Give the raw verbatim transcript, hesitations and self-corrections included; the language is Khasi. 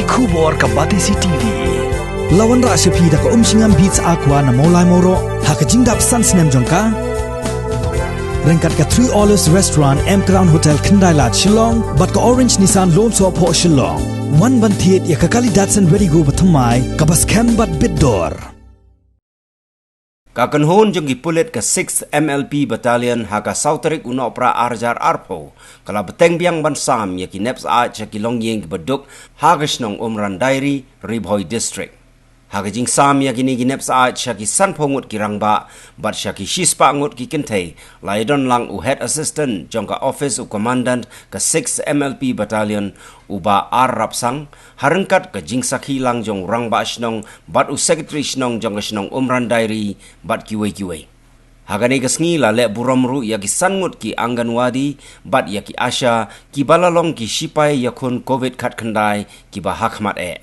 Khubor ka Batesi T V. La wanrah sha phi da ka Umshngam Beats Aqua na Mawlai Mawroh ha ka jingdap san snem jong ka. Ryngkat ka Three Olives Restaurant, M Crown Hotel, Khyndai Lad, Shillong, bad ka Orange Nissan Lone Soh Phoh Shillong. Wan ban thied ïa ka kali Datsun Redi-GO bathymmai kaba skhem bad bit dor. Ka kynhun jong ki pulit ka sixth M L P Battalion ha ka saw tarik u Nohprah ar hajar arphew ka la bteng biang ban sam ïa ki nep syaid sha ki longïing kiba duk ha ka shnong Umran Diary, Ri Bhoi District. Ha ka jingsam ïa kine ki nep syaid sha ki sanphew ngut ki rangbah bad sha ki shispah ngut ki kynthei, la ïadon lang u Head Assistant jong ka Office u Commandant ka sixth M L P Battalion, u Bah R Rapsang, ha ryngkat ka jingsakhi lang jong u Rangbah Shnong bad u Secretary Shnong jong ka shnong Umran Diary bad kiwei kiwei. Ha kane ka sngi la leh burom ruh ïa ki san ngut ki Anganwadi bad ïa ki ASHA kiba la long ki shipai ïakhun Covid khatkhyndai kiba ha khmat eh.